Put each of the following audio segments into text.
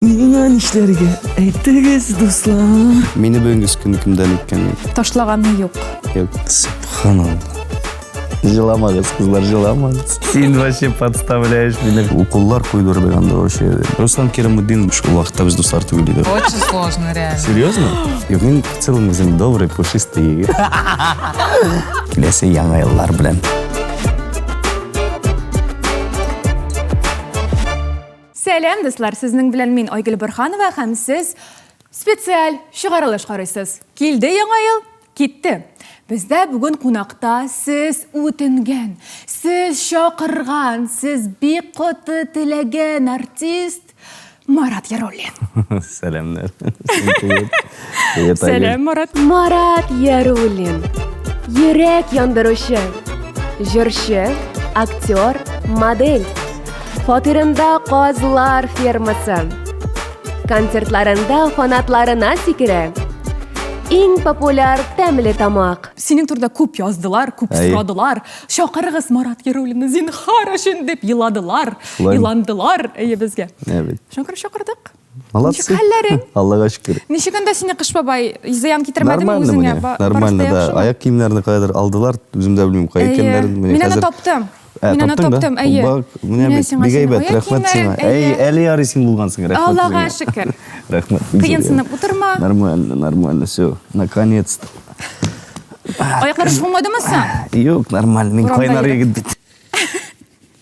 Миңа нишләргә? Әйтегез, дуслар. Мине бүгенге көн кемдән иткән юк. Ташлаганы юк. Юк. Субханалла. Җыламагыз, кызлар, җыламагыз. Син вообще подставляешь меня. Уколлар куйдырдык анда вообще. Руслан Керамутдин шул вакытта без дуслар түгел идек. Очень сложно, реально. Серьезно? Юк, мин в целом үзем добрый, пушистый егет. Киләсе яңа еллар белән. Сәлам, дуслар! Сезнең белән мин Айгөл Борһанова һәм сез специаль чыгарылыш карыйсыз. Килде яңа ел, китте. Бездә бүген кунакта сез үтенгән, сез чакырган, сез бик каты теләгән артист Марат Яруллин. Сәламнәр. Привет, Сәлам, Марат. Марат Яруллин. Йөрәк яндыручы, җырчы, актер, модель. Фатирында казлар фермасы. Концертларында фанатларына сикерә. Иң популяр тәмле тамак. Синең турында күп яздылар, күп сорадылар. Чакырыгыз Марат Яруллинны, зинһар өчен дип еладылар, еландылар әйе безгә. Ә бит. Шуңа күрә чакырдык. Молодцы. Ничек хәлләрең? Аллага шөкер. Ничек анда сине Кыш бабай зыян китермәдеме Нормально үзеңә? мне. Нормально, да. Аяк киемнәрне каядыр алдылар, үзем дә белмим кая икәннәрен. Мин аны таптым. Ә, Мин аны таптың да? таптым, әйе. Бак, менә Менә бит, сиңа бик синең әйбәт, аяк рәхмәт сиңа. киемнәрең, Әй, әйе. әле ярый син булгансың, рәхмәт Аллага үзеңә. шөкер. Рәхмәт. бик зур, Кыенсынып утырма. Нормально, нормально, все, наконец-то. Аякларың шуңмадымы соң? Юк, нормально, мин Урамда кайнар йөреп. егет бит.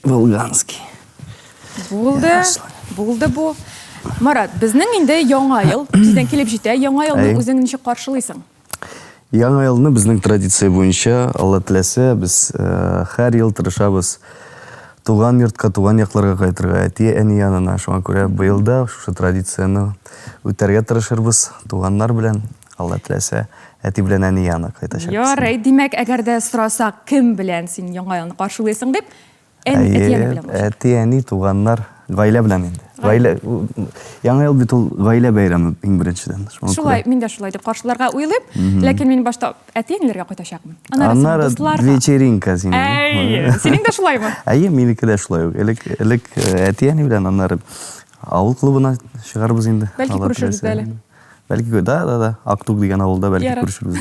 Волганский. Булды, булды бу. Марат, безнең инде яңа ел тиздән килеп җитә. Яңа елны Әй. үзең ничек каршылыйсың? Яңа елны безнең традиция буенча, Алла теләсә, без һәр ел тырышабыз туган йортка, туган якларга кайтырга, әти-әни янына. Шуңа күрә быел да шушы традицияне үтәргә тырышырбыз туганнар белән, Алла теләсә, әти белән әни янына кайтачакбыз. Ярый, димәк, әгәр дә сорасак, кем белән син Яңа елны каршылыйсың дип, Әти-әни белән булачак. Әти-әни, туганнар, гаилә белән инде. Гаилә, Яңа ел бит ул гаилә бәйрәме иң беренчедән. Шулай, мин дә шулай дип каршыларга уйлыйм. Ләкин мин башта әти-әниләргә кайтачакмын. Аннары дусларга. Вечеринка синең. Әйе, синең дә шулаймы? Әйе, минеке дә шулай ук. Элек, элек әти-әни белән, аннары авыл клубына чыгарбыз инде. Бәлки күрешербез дә әле. Бәлки, да, да, да. Актук дигән авылда бәлки күрешербез.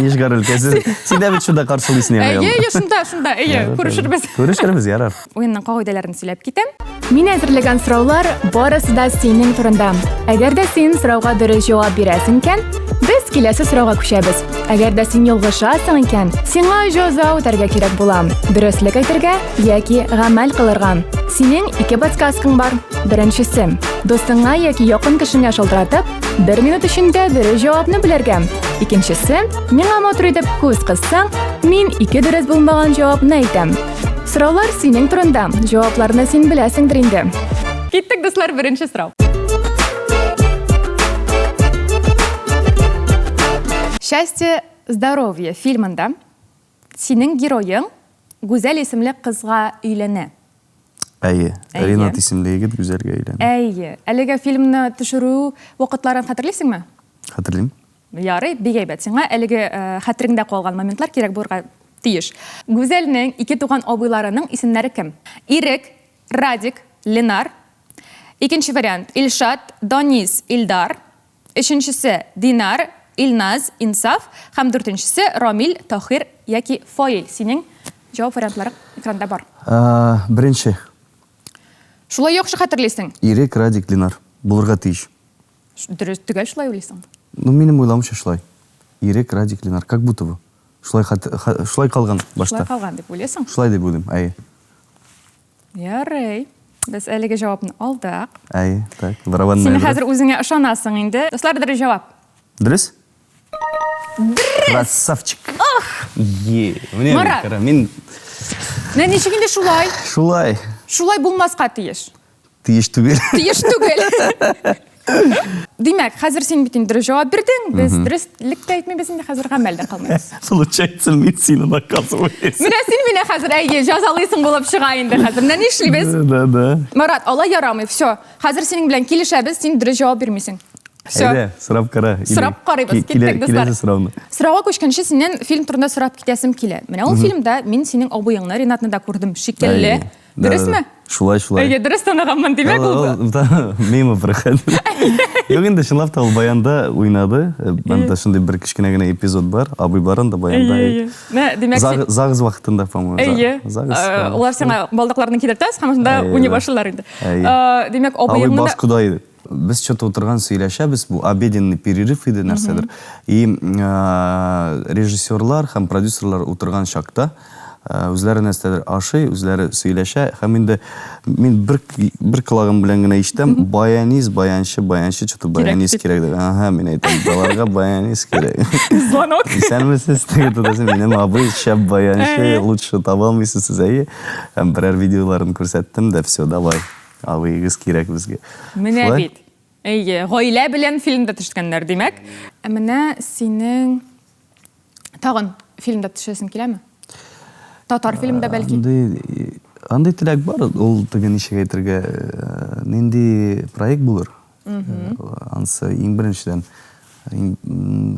Нижгар өлкәсе. Син дә бит шунда каршылыйсың яңа елны. Әйе, шунда, шунда, әйе, күрешербез. Күрешербез, ярар. Уенның кагыйдәләрен сөйләп китәм. Мин әзерләгән сораулар барысы да синең турында. Әгәр дә син сорауга дөрес җавап бирәсең икән, без киләсе сорауга күчәбез. Әгәр дә син ялгышасың икән, сиңа җәза үтәргә кирәк була. Дөреслек әйтергә яки гамәл кылырга. Синең ике подсказкаң бар. Беренчесе. Дустыңа яки якын кешеңә шалтыратып, бер минут эчендә дөрес җавапны белергә. Икенчесе. Миңа матур итеп күз кыссаң, мин ике дөрес булмаган җавапны әйтәм. Сораулар синең турында. Җавапларны син беләсеңдер инде. Киттек, дуслар, беренче сорау. Счастье, здоровье фильмында синең героең Гүзәл исемле кызга өйләнә. Әйе. Ринат исемле егет Гүзәлгә өйләнә. Әйе. Әлеге фильмны төшерү вакытларын хәтерлисеңме? Хәтерлим. Ярый, бик әйбәт. Сиңа әлеге хәтереңдә калган моментлар кирәк булырга тиеш. Гүзәлнең ике туган абыйларының исемнәре кем? Ирек, Радик, Ленар. Икенче вариант, Илшат, Данис, Илдар. Өченчесе, Динар, Илназ, Инсаф һәм дүртенчесе, Рамил, Таһир яки Фаил. Синең җавап вариантларың экранда бар. Беренче. Шулай яхшы хәтерлисең. Ирек, Радик, Ленар. Булырга тиеш. Дөрес, төгәл шулай уйлыйсың? Ну, минем уйлавымча шулай. Ирек, Радик, Ленар. Как будто бы. Шулай, шулай калган башта. Шулай калган дип уйлыйсың? Шулай дип уйлыйм, әйе. Ярый. Без әлеге җавапны алдык. Әйе, так, барабанная. Син хәзер үзеңә ышанасың инде. Дуслар, дөрес җавап. Дөрес? Дөрес! Красавчик. Ах! Е, менә Марат. кара, мин Менә ничек инде шулай? Шулай. Шулай булмаска тиеш. Тиеш түгел. Тиеш түгел. Димәк, хәзер син бит инде дөрес җавап бирдең. Без дөреслек тә әйтмибез инде, хәзер гамәл дә кылмыйбыз. Получается, мин сине наказываю. Менә син мине хәзер әйе, җәзалыйсың булып чыга инде хәзер. Менә нишлибез? Да, да. Марат, алай ярамый, все. Хәзер синең белән килешәбез, син дөрес җавап бирмисең. Все. Әйдә, сорап кара. Сорап карыйбыз. Киттек, дуслар. Киләсе сорауны. Сорауга күчкәнче синнән фильм турында сорап китәсем килә. Менә ул фильмда мин синең абыеңны, Ринатны да күрдем шикелле. Дөресме? Шулай, шулай. Әйе, дөрес таныганмын, димәк ул. Мимо проходил. Юк инде чынлап та ул баянда уйнады. Анда шундый бер кечкенә генә эпизод бар. Абый бар анда баянда. Әйе. Менә, димәк, Загыз вакытында, по-моему. Әйе. Загыз. Алар сиңа балдакларны кидертәс һәм шунда уйный башлыйлар инде. Димәк, абыеңны Абый баш кода иде. Без что-то утырган сөйләшәбез, бу обеденный перерыв иде нәрсәдер. И режиссерлар һәм продюсерлар утырган чакта үзләре нәрсәдер ашый, үзләре сөйләшә һәм инде мин бер бер колагым белән генә ишетәм, баянист, баянчы, баянчы, что-то баянист кирәк дип. Ага, мин әйтәм, баларга баянист кирәк. Звонок. Исәнмесез, теге тотасы, минем абый шәп баянчы, лучше таба алмыйсыз сез, әйе. Һәм берәр видеоларын күрсәттем дә, все, давай. Абыегыз кирәк безгә. Менә бит. Әйе, гаилә белән фильмда төшкәннәр, димәк. Ә менә синең тагын фильмда төшәсең киләме? Татар фильмда бәлки? Андый, андый теләк бар, ул теге ничек әйтергә, э, нинди проект булыр? Э, анысы иң беренчедән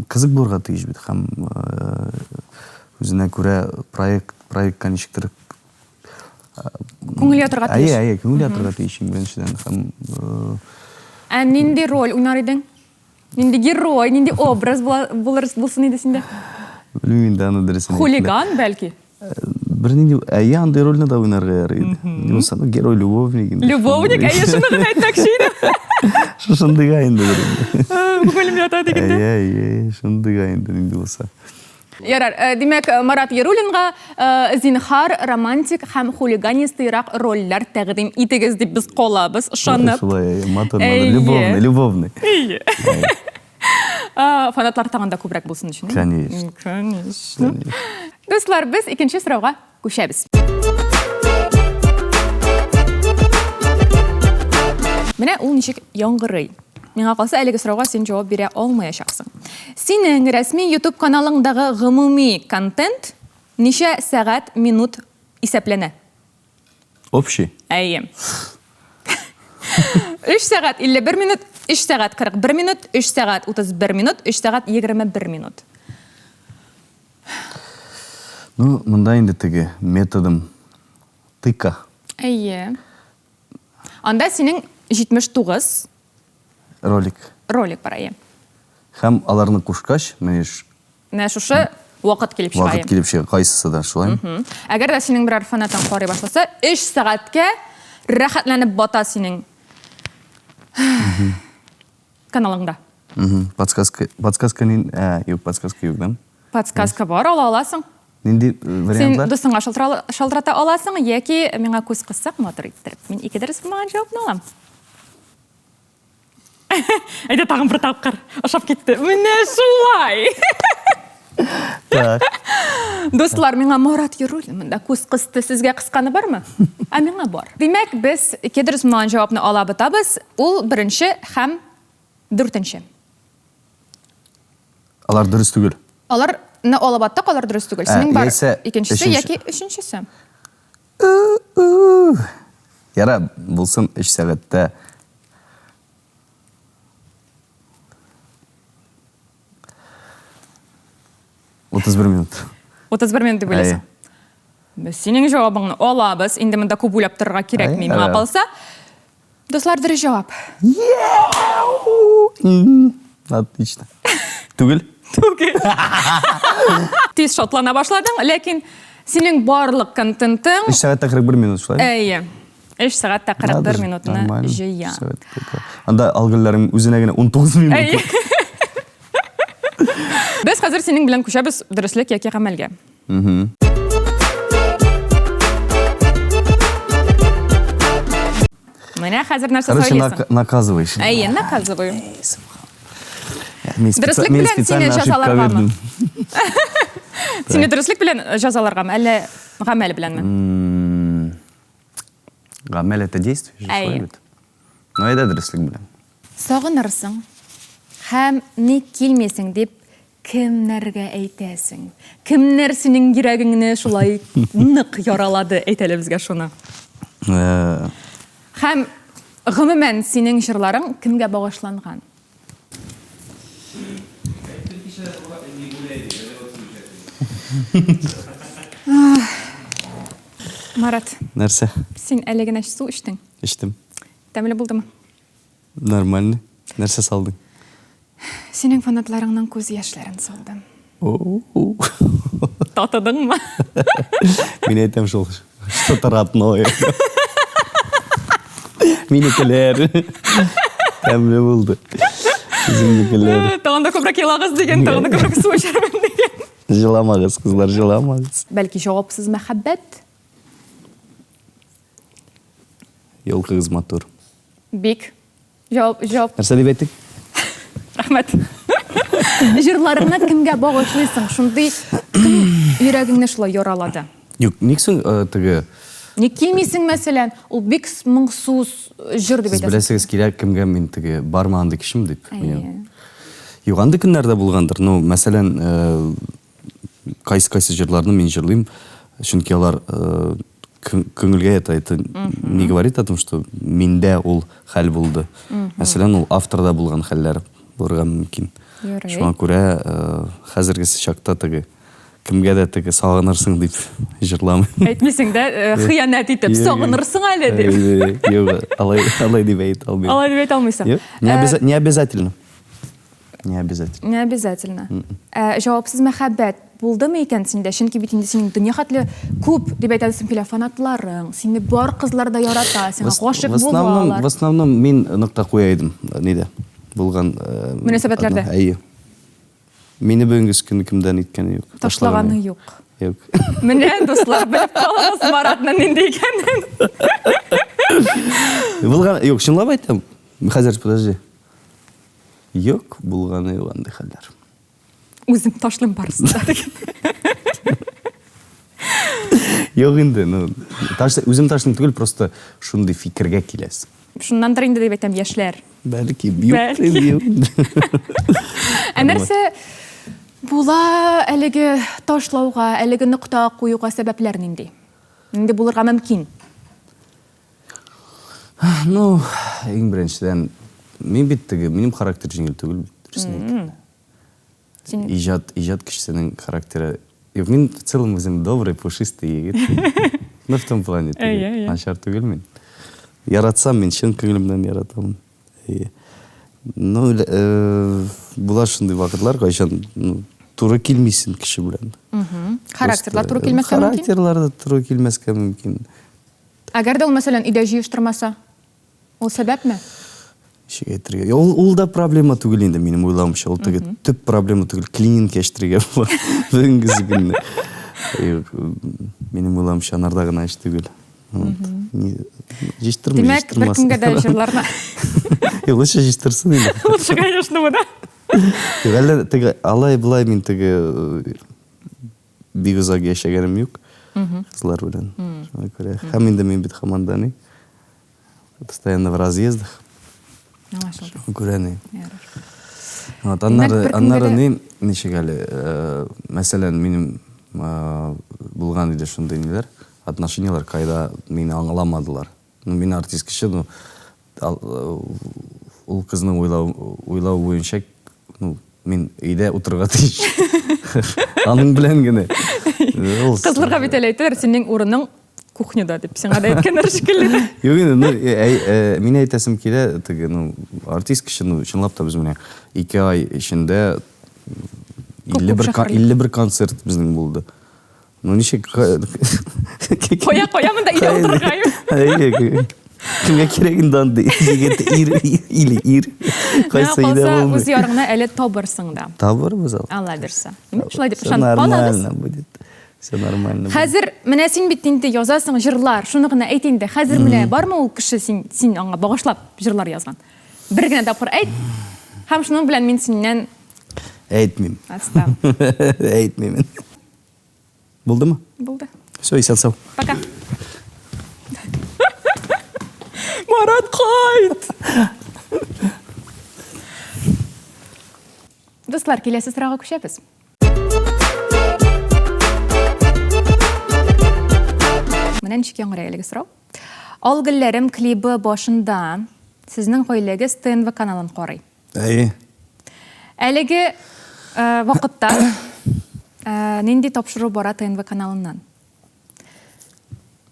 кызык булырга тиеш бит һәм э, үзенә күрә проект проектка ничектер Күңел ятырга тиеш. Әйе, әйе, күңел ятырга тиеш иң беренчедән һәм э, Ә нинди роль уйнар идең? Нинди герой, нинди образ булыр булсын иде синдә? Белмим инде аны дөресен. Хулиган, бәлки? Э, бернинди, әйе, андый рольне дә уйнарга ярый иде. Ни булса да герой любовник инде. Любовник, әйе, шуны гына әйтмәкче идем. Шушындыйга инде. Күңелем ята дигәндә. Әйе, әйе, шундыйга инде нинди булса. Ярар, э, димәк, э, Марат Яруллинга э, зинһар романтик һәм хулиганистыйрак рольләр тәкъдим итегез дип без калабыз, ышанып. Шулай, матур, матур, любовный, любовный. Әйе. Фанатлар тагын да күбрәк булсын өчен. Конечно. Конечно. Дуслар, без икенче сорауга күчәбез. Менә ул ничек яңгырый. Миңа калса, әлеге сорауга син җавап бирә алмаячаксың. Синең рәсми YouTube каналыңдагы гомуми контент ничә сәгать, минут исәпләнә? Общий? Әйе. 3 сәгать 51 минут, 3 сәгать 41 минут, 3 сәгать 31 минут, 3 сәгать 21 минут. Ну, монда инде теге методом тыка. Әйе. Анда синең 79 ролик. Ролик бар, әйе. Һәм аларны кушкач, менә Менә шушы вакыт килеп чыга. Вакыт килеп чыга, кайсысы да шулай. Әгәр дә синең берәр фанатың карый башласа, 3 сәгатькә рәхәтләнеп бата синең каналыңда. Подсказка, подсказка ни, ә, юк, подсказка юк, да? Подсказка бар, ала аласың. Нинди э, вариантлар? Син дустыңа шалтырата аласың, яки миңа күз кыссак матур иттереп. Мин ике дөрес булмаган җавапны алам. Әйдә тагын бер тапкыр. Ошап китте. Менә шулай. Так. Дуслар, миңа Марат Яруллин монда күз кысты. Сезгә кысканы бармы? Ә миңа бар. Димәк, без ике дөрес булмаган җавапны ала бытабыз. Ул беренче һәм дүртенче. Алар дөрес түгел. Аларны алып аттык, алар дөрес түгел. Синең бар икенчесе яки өченчесе. Яра, булсын 3 сәгатьтә. 31 минут. 31 минут дип уйлыйсың. Без синең җавабыңны алабыз. Инде монда күп уйлап торырга кирәкми, миңа калса. Дуслар, дөрес җавап. Отлично. Түгел? Түгел. Тиз шатлана башладың, ләкин синең барлык контентың... 3 сәгать тә 41 минут шулай? Әйе. 3 сәгать тә 41 минутны җыя. Анда алгылларым үзенә генә 19 минут. Әйе. Без хәзер синең белән күчәбез дөреслек яки гамәлгә. Менә хәзер нәрсә Короче, сайлыйсың? наказываешь. Әйе, наказываю. Мин Дөреслек мин белән сине специально ошибка җәзаларгамы? бирдем. Сине дөреслек белән җәзаларгамы, әллә гамәл беләнме? Гамәл это действие же, шулай Әйе. бит. Ну, әйдә дөреслек белән. Сагынырсың һәм ник килмисең дип Кемнәргә әйтәсең? Кемнәр синең йөрәгеңне шулай нык яралады? Әйт әле безгә шуны. Э. Һәм гомумән синең җырларың кемгә багышланган? Марат. Нәрсә? Син әле генә су эчтең. Эчтем. Тәмле булдымы? Нормально. Нәрсә салдың? Синең фанатларыңның күз яшьләрен салдым. Татыдыңмы? Мин әйтәм шул, что-то родное. Минекеләр. Тәмле булды. Үземнекеләр. Тагын да күбрәк елагыз дигән, тагын да күбрәк су эчәрмен дигән. Җыламагыз, кызлар, җыламагыз. Бәлки җавапсыз мәхәббәт? Елкагыз матур. Бик. Җавап, җавап. Нәрсә дип әйттең? Рәхмәт. Җырларыңны кемгә багышлыйсың? Шундый кем йөрәгеңне шулай яралады? Юк, ник соң э, теге Ник килмисең, мәсәлән, ул бик моңсу җыр дип Сез әйтәсең. беләсегез килә, кемгә мин теге барма андый кешем дип. Әйе. Юк, андый көннәр дә булгандыр. Ну, мәсәлән, э, кайсы-кайсы җырларны мин җырлыйм, чөнки алар э, күңелгә ята. Это не говорит о том, что миндә ул хәл булды. Мәсәлән, ул авторда булган хәлләр булырга мөмкин. Шуңа күрә э, хәзергесе чакта теге кемгә дә теге сагынырсың дип җырламыйм. Әйтмисең дә, э, хыянәт итеп, сагынырсың әле дип. Юк, алай, алай дип әйтә алмыйм. Алай дип әйтә алмыйсың. Юк, не, э, не обязательно. Не обязательно. Не обязательно. Ә, җавапсыз мәхәббәт булдымы икән синдә? Чөнки бит инде синең дөнья хәтле күп дип әйтәсем килә фанатларың, сине бар кызлар да ярата, сиңа гашыйк булалар. В основном мин нокта куя идем, нидә булган э, мөнәсәбәтләрдә. Әйе. Мине бүгенге көн кемдән иткәне юк. Ташлаганы юк. Юк. Менә, дуслар, белеп калыгыз Маратның нинди икәнен. Булган, юк, чынлап әйтәм. Хәзер, подожди. Юк, булганы юк андый хәлләр. Үзем ташлыйм барысын да диген. Юк инде, ну, таш, үзем ташлыйм түгел, просто шундый фикергә киләсең. Шуннандыр инде дип әйтәм, яшьләр. Бәлки, юк инде, юк инде. Ә нәрсә була әлеге ташлауга, әлеге нокта куюга сәбәпләр нинди? Нинди булырга мөмкин? Ну, иң беренчедән, мин бит теге, минем характер җиңел түгел бит, дөресен әйткәндә. Син... Иҗат, иҗат кешесенең характеры. Юк, мин в целом үзем добрый, пушистый егет. Ну, в том плане, теге, начар түгел мин. Яратсам, мин чын күңелемнән яратамын. Әйе. Ну, э, була шундый вакытлар, кайчан ну, туры килмисең кеше белән. Характерлар туры килмәскә мөмкин. Характерлар да туры килмәскә мөмкин. Әгәр дә ул, мәсәлән, өйдә җыештырмаса, ул сәбәпме? Ничек әйтергә? Ул, ул да проблема түгел инде, минем уйлавымча. Ул теге төп проблема түгел. Клининг яштерергә була бүгенге көнне. Юк, минем уйлавымча, анарда гына эш түгел. Җыештырмый, Димәк, бер кемгә дә җырларны. Юк, лучше җыештырсын инде. Лучше, конечно, бу да. Юк, әллә теге алай-болай мин теге э, Бик озак яшәгәнем юк кызлар белән. Шуңа күрә. Һәм инде мин бит һаман да ни постоянно в разъездах. Аңлашылды. Шуңа күрә ни. Вот, аннары, аннары ни, ничек әле, э, мәсәлән, минем э, булган иде шундый ниләр, отношенияләр, кайда мине аңламадылар. Ну, мин артист кеше, ну, ул кызның уйлау, уйлау буенча, ну, мин өйдә утырырга тиеш. Аның белән генә. Кызларга бит әле әйтәләр, синең урының кухняда дип, сиңа да әйткәннәр шикелле. Юк инде, ну, мин әйтәсем килә, теге, ну, артист кеше, ну, чынлап та без менә 2 ай эчендә 51 51 концерт безнең булды. Ну ничек? Кая, кая монда өйдә утырырга? Әйе. Кемгә кирәк инде андый егет ир или ир? Кайсы өйдә булмый? Үз ярыңны әле табырсың да. Табырбыз ал. Алла бирсә. Шулай дип ышанып калабыз. Нормально будет. Все нормально. Хәзер менә син бит инде язасың җырлар. Шуны гына әйт инде. Хәзер менә бармы ул кеше син син аңа багышлап җырлар язган? Бер генә тапкыр әйт. Һәм шуның белән мин синнән Әйтмим. Отстал. Әйтмим. Булдымы? Булды. Все, исән сау. Пока. Марат, кайт! Дуслар, киләсе сорауга күчәбез. Менә ничек яңгырый әлеге сорау. Ал гөлләрем клибы башында сезнең гаиләгез ТНВ каналын карый. Әйе. Әлеге э, вакытта э, нинди тапшыру бара ТНВ каналыннан?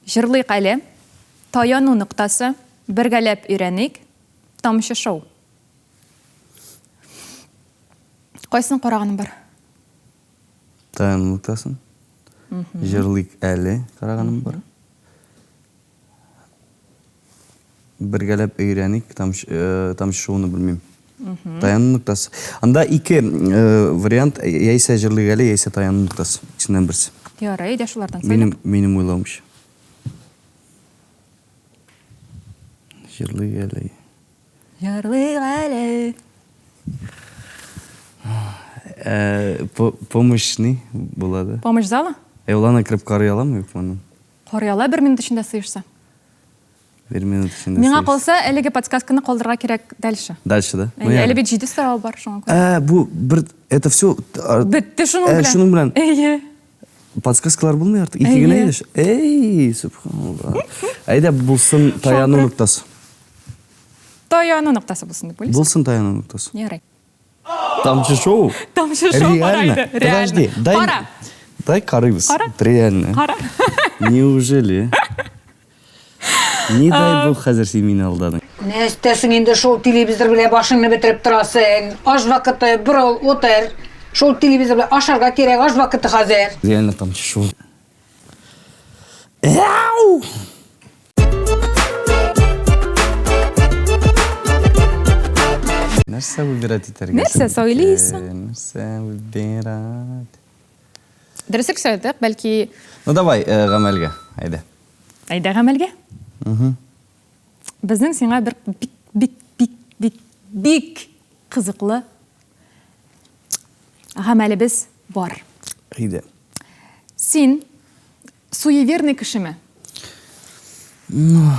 Җырлыйк әле, Таяну ноктасы, Бергәләп өйрәник, Тамчы шоу. Кайсын караганың бар? Таяну ноктасын. Җырлыйк әле караганым бар. Бергәләп өйрәник, тамчы, э, тамчы шоуны белмим. Таяну ноктасы. Анда ике э, вариант, яисә җырлыйк әле, яисә таяну ноктасы. Икесеннән берсе. Ярый, әйдә шулардан сайлап. Минем, минем уйлавымча. Җырлыйк әле. Җырлыйк әле. Э, помощь ни була да? Помощь зала? Ә ул аны кереп карый аламы, юкмы аннан? Карый ала бер минут эчендә сыешса. Бер минут эчендә Миңа калса, әлеге подсказканы калдырырга кирәк дальше. Дальше, да? Ну, әле бит җиде сорау бар, шуңа күрә. Ә, бу бер это все бетте шуның белән. Шуның белән. Әйе. Подсказкалар булмый артык. Ике генә иде. Эй, субханалла. Әйдә булсын таяну ноктасы. Таяну ноктасы булсын дип уйлыйсың? Булсын таяну ноктасы. Ярый. Тамчы шоу? Тамчы шоу Реально? Подожди, дай, Кара. Дай карыйбыз. Кара. Реально. Кара. Неужели? Не дай бог хәзер син мине алдадың. Нәрсәсең инде шул телевизор белән башыңны бетереп торасың. Аш вакыты, борыл, утыр. Шул телевизор белән ашарга кирәк, аш вакыты хәзер. Реально тамчы шоу. Ау! Нәрсә выбирать итәргә? Нәрсә сайлыйсың? Нәрсә выбирать? Дөресрәк сайладык, бәлки... Ну давай, э, гамәлгә, әйдә. Әйдә гамәлгә. Угу. Безнең сиңа бер бик бик бик бик бик кызыклы гамәлебез бар. Әйдә. Син суеверный кешеме? Ну,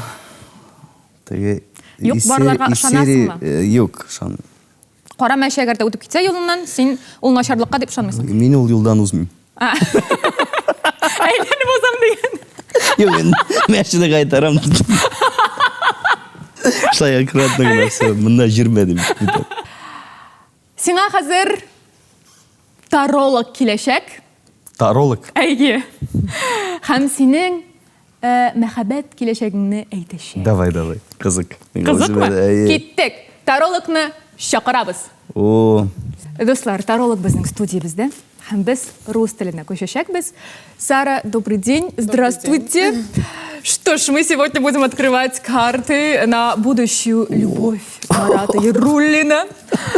теге... Юк, барларга ышанасыңмы? Э, юк, ышанмыйм. Кара мәче әгәр дә үтеп китсә юлыннан, син ул начарлыкка дип ышанмыйсың. Мин ул юлдан узмыйм. Әйләнеп узам дигән. Юк, мин мәчене кайтарам. Шулай аккуратно гына все, монда йөрмә дип. Сиңа хәзер таролог киләчәк. Таролог? Әйе. Һәм синең э, мәхәббәт киләчәгеңне әйтәчәк. Давай, давай. Кызык. Кызыкмы? Киттек. Тарологны чакырабыз. О. Дуслар, таролог безнең студиябездә. Һәм без рус теленә күчәчәкбез. Сара, добрый день. Здравствуйте. День. Что ж, мы сегодня будем открывать карты на будущую любовь Марата Яруллина.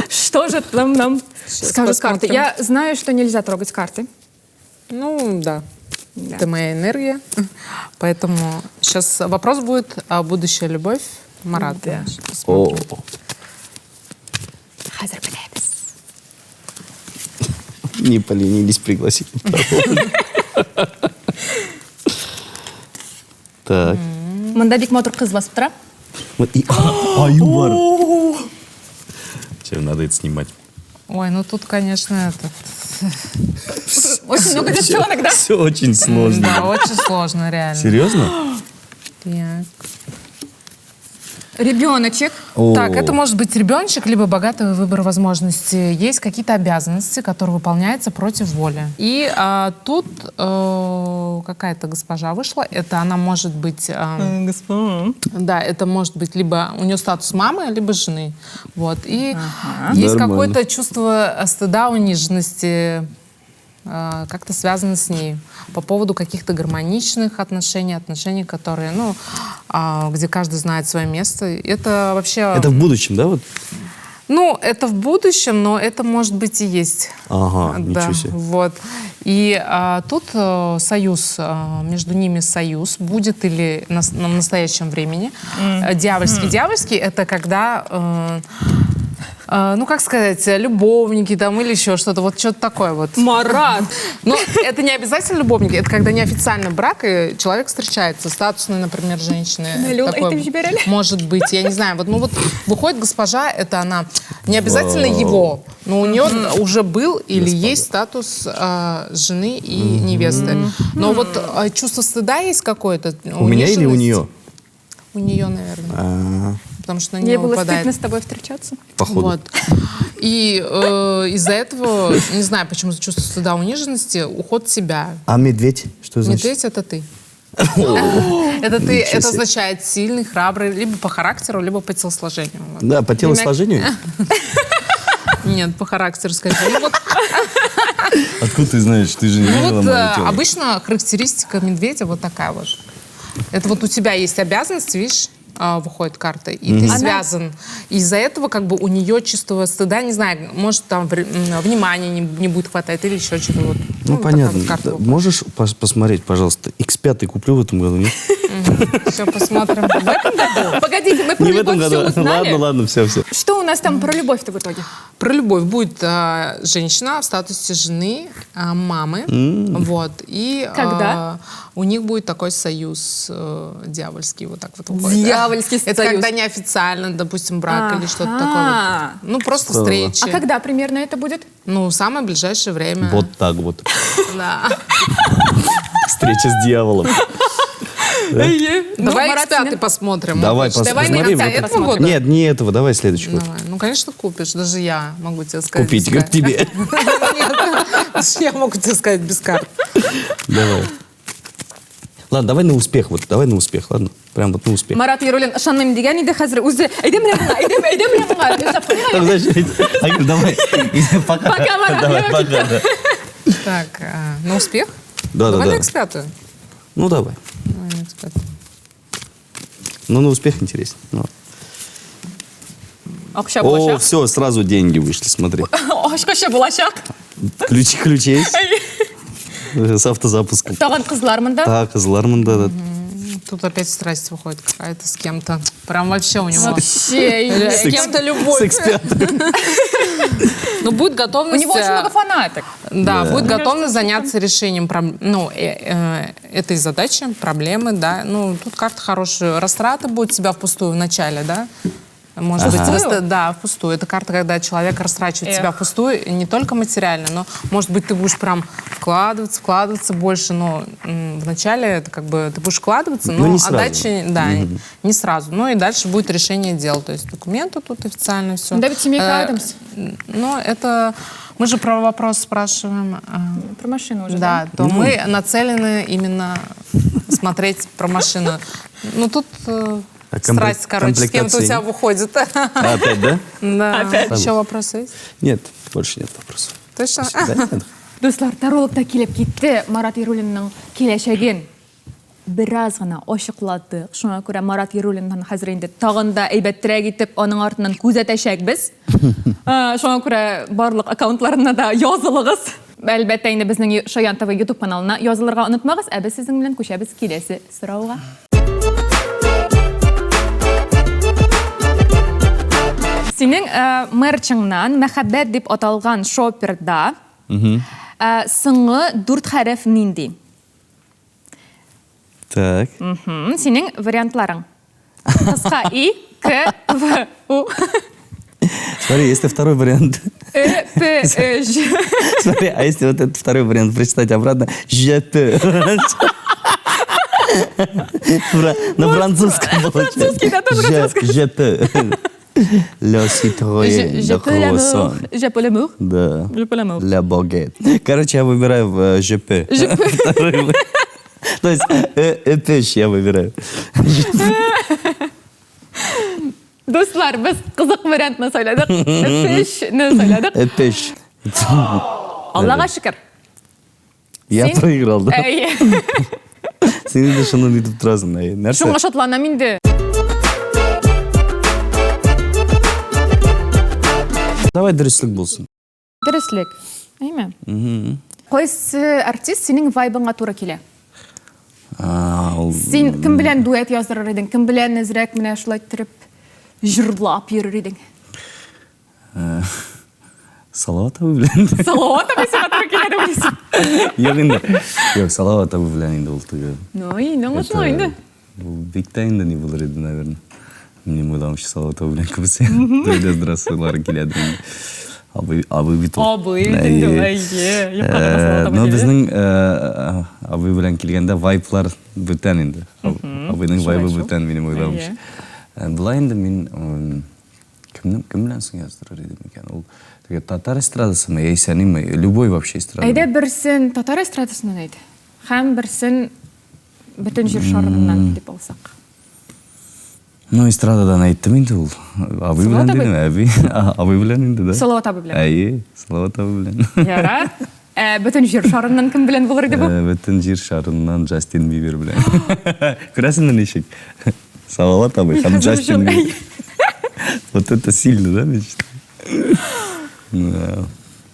Что же там нам Сейчас скажут карты? посмотрим. Я знаю, что нельзя трогать карты. Ну, да. Да. Это моя энергия. Поэтому сейчас вопрос будет, а будущая любовь Марата. Да. Сейчас посмотрим. О. Хәзер беләбез. Не поленились пригласить. Так. Монда бик матур кыз басып тора. Вот и аю бар. Тебе надо это снимать. Ой, ну тут, конечно, этот... Очень много девчонок, да? Все очень сложно. Да, очень сложно, реально. Серьезно? Так. Ребеночек. Так, это может быть ребеночек, либо богатый выбор возможностей. Есть какие-то обязанности, которые выполняются против воли. И тут какая-то госпожа вышла. Это она может быть... Госпожа. Да, это может быть либо у нее статус мамы, либо жены. Вот. И есть Нормально. какое-то чувство стыда, униженности, как-то связано с ней по поводу каких-то гармоничных отношений, отношений, которые, ну, где каждый знает свое место. Это вообще... Это в будущем, да, вот? Ну, это в будущем, но это, может быть, и есть. Ага, Да, ничего себе. вот. И тут союз, между ними союз будет или на настоящем времени. Дьявольский. Дьявольский — это когда... ну, как сказать, любовники там или еще что-то, вот что-то такое вот. Марат! Но это не обязательно любовники, это когда неофициально брак, и человек встречается, статусные, например, женщины. Лю, Такое это же берели. Может быть, я не знаю. Вот, ну вот выходит госпожа, это она, не обязательно его, но у нее уже был или есть статус жены и невесты. Но вот чувство стыда есть какое-то. У меня или у нее? У нее, наверное. Потому что на Мне нее было выпадает. стыдно с тобой встречаться. Походу. Вот. И из-за этого, не знаю, почему чувство стыда, униженности, уход в себя. А медведь? Что значит? Медведь — это ты. Это ты, Ничего это себе. означает сильный, храбрый, либо по характеру, либо по телосложению. Вот. Да, по телосложению? Нет, по характеру скажи. Ну вот, Откуда ты знаешь? Ты же не ну видела вот, мое тело. обычно характеристика медведя вот такая вот. Это вот у тебя есть обязанность, видишь, выходит карта, и ты связан. Из-за этого как бы у нее чувство стыда, не знаю, может там внимания не будет хватать или еще что-то. Вот. Ну, такая понятно. вот карта Да, выходит. Можешь посмотреть, пожалуйста? X5 куплю в этом году, нет? Все, посмотрим. В этом году? Погодите, мы про Не в этом любовь все году. узнали. Ладно, ладно, все, все. Что у нас там про любовь-то в итоге? Про любовь будет женщина в статусе жены, мамы. Вот. И, Когда? у них будет такой союз дьявольский, вот так вот выходит. Дьявольский Это союз. когда неофициально, допустим, брак или что-то такое. Ага. Вот. Ну, просто Здорово. встречи. А когда примерно это будет? Ну, в самое ближайшее время. Вот так вот. Да. Встреча с дьяволом. Ну, Давай Марат, X5 посмотрим. Давай, Давай посмотри. на вот этого это. года? Нет, не этого, давай следующий год. Давай. Ну, конечно, купишь. Даже я могу тебе сказать. Купить, без как тебе. карт. Нет, я могу тебе сказать без карт. Давай. Ладно, давай на успех, вот, давай на успех, ладно? Прям вот на успех. Марат Яруллин ышанмыйм дигән иде хәзер үзе. Әйдә менә моңа, әйдә, әйдә менә моңа. Эшләп куйыйк әле. Так, знаешь, Айгуль, давай. Пока. Пока, Марат, Давай, я пока, да. Так, на успех? Да, да, Давай да. на X5. Ну, давай. Давай на X5. Ну, на успех интереснее. Ну. Акча О, булачак. все, сразу деньги вышли, смотри. Ачкычы булачак. Ключи, ключ есть? С автозапуском. Тагын кызлар монда. Так, кызлар монда, да. Тут опять страсть выходит какая-то с кем-то. Прям вообще у него. Вообще. С кем-то любовь. С X5. Ну, будет готовность... У него очень много фанаток. Да, будет готовность заняться решением этой задачи, проблемы, да. Ну, тут карта хорошая. Растраты будут тебя впустую в начале, да? Может быть, да, впустую. Это карта, когда человек растрачивает себя впустую, не только материально, но, может быть, ты будешь прям вкладываться, вкладываться больше, но вначале это как бы ты будешь вкладываться, но не сразу. отдачи, да, не сразу. Ну и дальше будет решение дел, то есть документы тут официально все. Да ведь семейка Адамс. Ну, это... Мы же про вопрос спрашиваем. Про машину уже, да? Да, то мы нацелены именно смотреть про машину. Ну, тут... Страсть, короче, с кем-то у тебя выходит. Опять, да? Да. Опять. Еще вопросы есть? Нет, больше нет вопросов. Точно? Да, нет. Дуслар, таролог та килеп китте. Марат Яруллинның киләчәген бераз гына ачыкладык. Шуңа күрә Марат Яруллиннан хәзер инде тагын да әйбәтрәк итеп аның артыннан күзәтәчәкбез. Шуңа күрә барлык аккаунтларына да язылыгыз. Әлбәттә инде безнең Шаян ТВ YouTube каналына язылырга онытмагыз. Ә без сезнең белән күчәбез киләсе сорауга. Синең мерчыңнан мәхәббәт дип аталган шоперда соңгы 4 хәреф нинди? Так. Синең вариантларың. Кыска И, К, В, У. Смотри, если второй вариант. Э, П, Э, Ж. Смотри, а если вот этот второй вариант прочитать обратно, Ж, П. На французском получается. Французский, да, тоже хотела сказать. Ж, П. Le citoyen, Je le peux l'amour. croissant. Je peux l'amour. Да. Je peux l'amour. La baguette. Короче, я выбираю ЖП. ЖП. То есть ЭП я выбираю. Дуслар, без кызык вариантны сайладык. ЭП-не сайладык. ЭП. Аллага шөкер. Я проиграл, да? Әйе. Син инде шуны итеп торасың, әйе. Нәрсә? Шуңа шатланам инде. Давай дөреслек булсын. Дөреслек. Әйме? Кайсы артист синең вайбыңа туры килә? Син кем белән дуэт яздырыр идең? Кем белән әзрәк менә шулай иттереп җырлап йөрер идең? Салават абый белән. Салават абый сиңа туры килә дип уйлыйсың? Юк инде. Юк, Салават абый белән инде ул теге. Ну, инде аңлашыла инде. Ул бик тә инде ни булыр иде, наверное. Минем уйлавымча, Салават абый белән күбесе дуэт яздырасылары киләдер инде. Абый, абый бит ул. Абый бит инде ул, әйе. Юкка гына Салават абый Но диде. безнең абый белән килгәндә вайблар бүтән инде. Абыйның вайбы бүтән, минем уйлавымча. Болай инде мин кемнең, кем белән соң яздырыр идем икән? Ул теге татар эстрадасымы, яисә ниме? Любой вообще эстрада. Әйдә берсен татар эстрадасыннан әйт. Һәм берсен Бөтен җир шарыннан дип алсак. Ну, эстрададан әйттем инде ул. Абый белән дидем, әби. Абый белән инде, да. Салават абый белән. Әйе, Салават абый белән. Ярар. Ә бөтен җир шарыннан кем белән булыр иде бу? Э, бөтен җир шарыннан Джастин Бибер белән. Күрәсеңме ничек? Салават абый һәм Джастин Бибер. Вот это сильно, да, значит?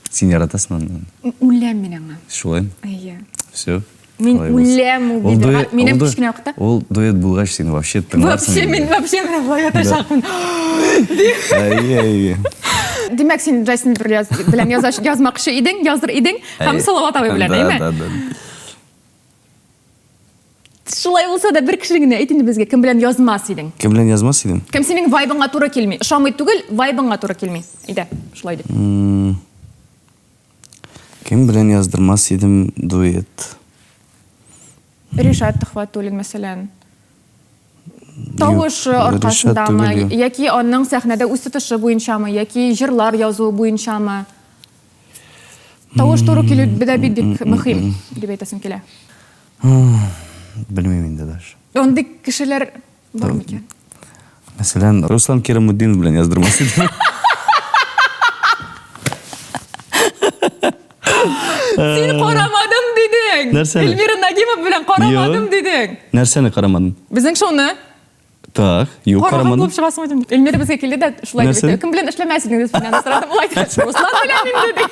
Син яратасың аны? Үләм мин аңа. Шулай? Әйе. Все. Мин үләм ул Биберга. Минем кечкенә вакытта. Ул дуэт булгач, син вообще тыңларсың. Вообще мин вообще менә болай ятачакмын. Әйе, әйе. Димәк, син Джастин Бибер белән язмакчы идең, языр идең һәм Салават абый белән, әйеме? Да, да, да. Шулай булса да бер кеше генә әйт инде безгә, кем белән язмас идең? Кем белән язмас идем? Кем синең вайбыңа туры килми? Ошамый түгел, вайбыңа туры килми. Әйдә, шулай дип. Кем белән яздырмас идем дуэт? Ришат Төхвәтуллин, мәсәлән. Тавышы аркасындамы, яки аның сәхнәдә үз тотышы буенчамы, яки җырлар язуы буенчамы? Тавыш туры килү дә бит бик мөһим, дип әйтәсем килә. Белмим инде даже. Андый кешеләр бар микән? Мәсәлән, Руслан Кирамутдинов белән яздырмас идем. Син карамадым дидең. Нәрсәне? Эльмира Нагимов белән карамадым дидең. Нәрсәне карамадым? Безнең шоуны. Так, юк, Караган карамадым. булып чыгасың бит. Эльмира безгә килде дә шулай дип Нәрсәне? әйтте. Кем белән эшләмәс идең дип мин сорадым. Ул әйтте, Руслан белән инде ди.